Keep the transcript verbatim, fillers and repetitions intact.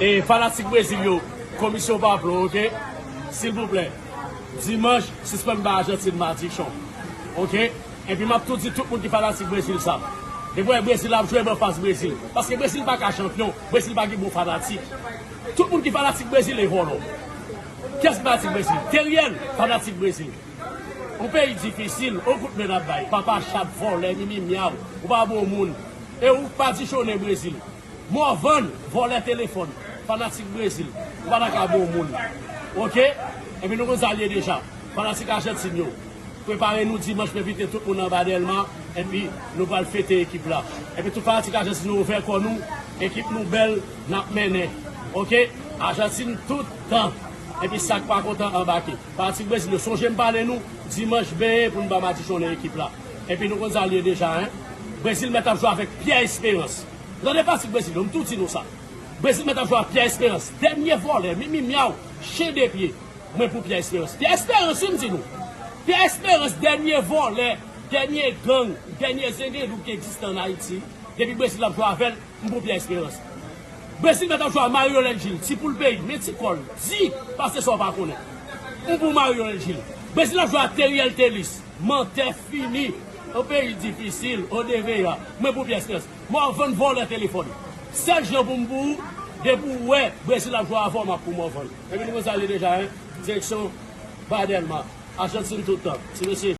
E fanatik Brezil yo, komisyon pa plon, oke? Silvouplè, dimanch, sispann bay Ajantin madichon, oke? Epi m ap tou di tout moun ki fanatik Brezil sa. Depi w wè Brezil ap jwe, anfas Brezil. Paske Brezil pa ka chanpyon, Brezil pa gen bon fanatik. Tout moun ki fanatik Brezil e vòlò. Kiyès ki fanatik Brezil? Teriel, fanatik Brezil. Yon peyi difisil, yon kout men n ap bay. Papa chat, vòlè, mimi myaw, ou pa bon moun. E ou pa dichonnen Brezil. Morvan, vòlè telefòn, fanatik Brezil, ou pa ta ka bon moun. Oke? Epi nou konn sa l ye deja. Fanatik Ajantin yo, prepare nou dimanch, m envite tout moun anba Dèlma, epi nou pral fete ekip la. Epi tout fanatik Ajantin yo, ouvè kò nou, ekip nou bèl, n ap mennen. Oke? Ajantin tout tan. Epi sa k pa kontan anbake. Fanatik Brezil yo, sonje m pale nou, dimanch benyen pou n pa madichonnen ekip la. Epi nou konn sa l ye deja, en. Brezil mèt ap jwe avèk Pierre Espérance. Tande fanatik Brezil yo, m tou di nou sa. Brezil mèt ap jwe ak Pierre Espérance. Dènye vòlè, mimi myaw, chen de pye. Mwen pou Pierre Espérance. Pierre Espérance, wi, m di nou. Pierre Espérance, dènye vòlè, dènye gang, dènye zenglendo ki egziste ann Ayiti. Depi Brezil ap jwe avè l, m pou Pierre Espérance. Brezil mèt ap jwe ak Mario Lengil, ti poul peyi, men ti kò l, di, pase sa w pa konnen. M pou Mario Lengil. Brezil ap jwe ak Teriel Telis, mantè fini. Yon peyi difisil, Odeveya, mwen pou Pierre Espérance. Morvan vòlè telefòn. Sèl jan pou m pou ou, depi w wè Brezil ap jwe avè w, m ap pou Morvan. Epi nou konn sa l ye deja, en. Direksyon ba Dèlma. Ajantin tout tan. Ti mesye,